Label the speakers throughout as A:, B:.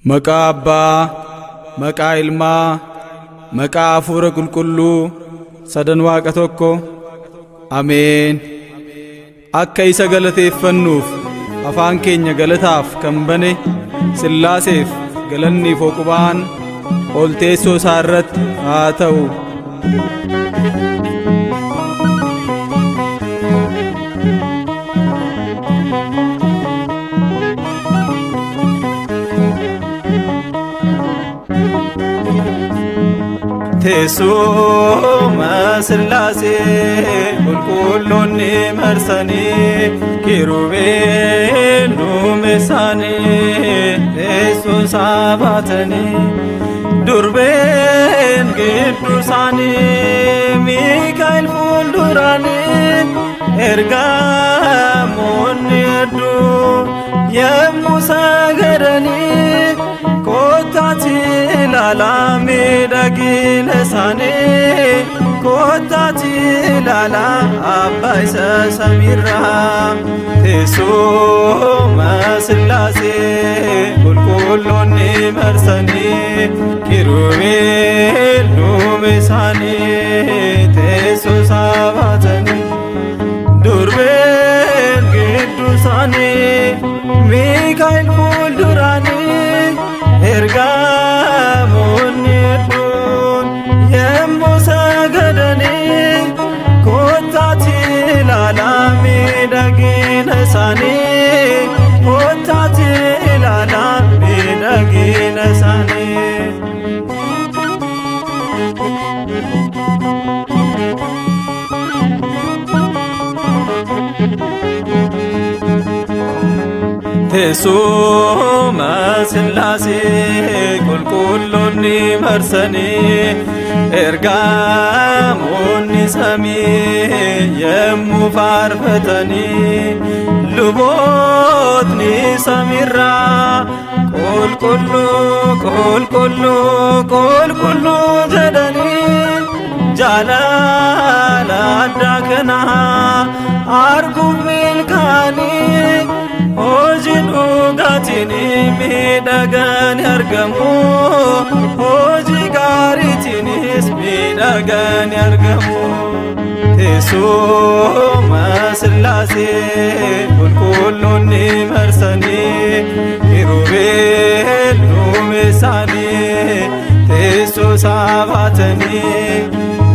A: Maqaa Abbaa, maqaa Ilmaa, maqaa Hafuura Qulqulluu, sadan Waaqa tokko. Ameen. Akka isa galateeffannuuf afaan keenya galataaf kan bane Sillaaseef galanniif hooqubaan ol teessoo isaa irratti haa ta'u. Teessuma Sillaasee qulqulloonni marsanii kiruubeen duumessaanii teessoo isaa baatanii durbeen gidduu isaanii Miikaa'el fuulduraanii ergamoonni hedduu yemmuu sagadanii koottaati ilaalaa miidhagina isaanii koottaati ilaalaa abbaa isa samiirraa teessuma Sillaasee qulqulloonni marsanii kiruubeel duumeessaanii teessoo isaa baatanii durbeen gidduu isaanii Miikaa'el fuulduraanii ergamoonni hedduun yemmuu sagadanii koottaati ilaalaa miidhagina isaanii koottaati ilaalaa miidhagina isaanii. Teessuma Sillaasee qulqulloonni marsanii ergamoonni samii yemmuu faarfatanii lubootni samiirraa qulqulluu qulqulluu qulqulluu jedhanii jaalala addaa kana arguuf milkaanii hojii dhugaatiin miidhaganii argamu hojii gaariitiinis miidhaganii argamu. Teessuma Sillaasee qulqulloonni marsanii kiruubeel duumessaanii teessoo isaa baatanii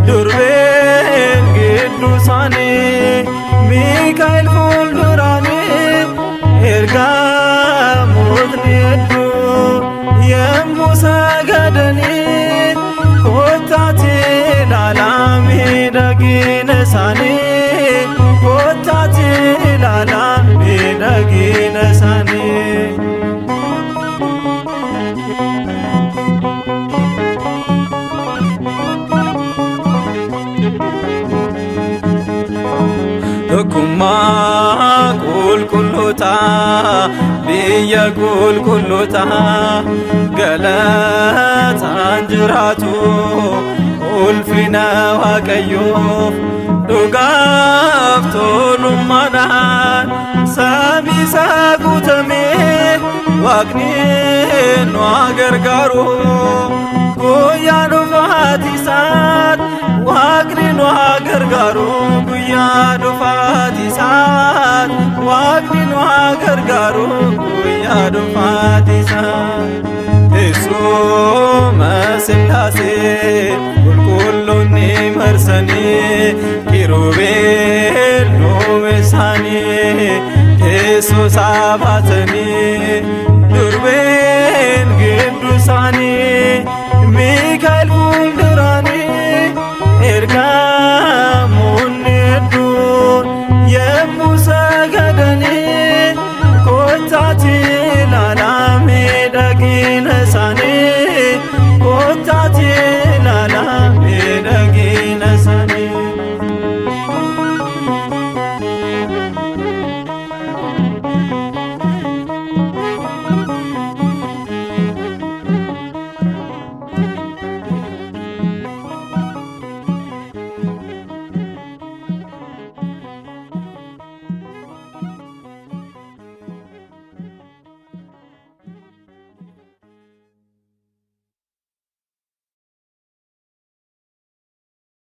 A: durbeen gidduu isaanii Miikaa'el fuulduraanii ergamootni hedduu yemmuu sagadanii koottaati ilaalaa miidhagina isaanii koottaati ilaalaa miidhagina isaanii. Tokkummaa qulqullootaa biyya qulqullootaa galataan jiraatu ulfina Waaqayyoof dhugaaf tolummaadhaan samii isaa guutame Waaqni nu haa gargaaru guyyaa dhufaatii isaatti Waaqni nu haa gargaaru guyyaa dhufaatii isaatti Waaqni nu haa gargaaru guyyaa dhufaatii isaatti. Teessuma Sillaasee qulqulloonni marsanii kiruubeel duumessaanii teessoo isaa baatanii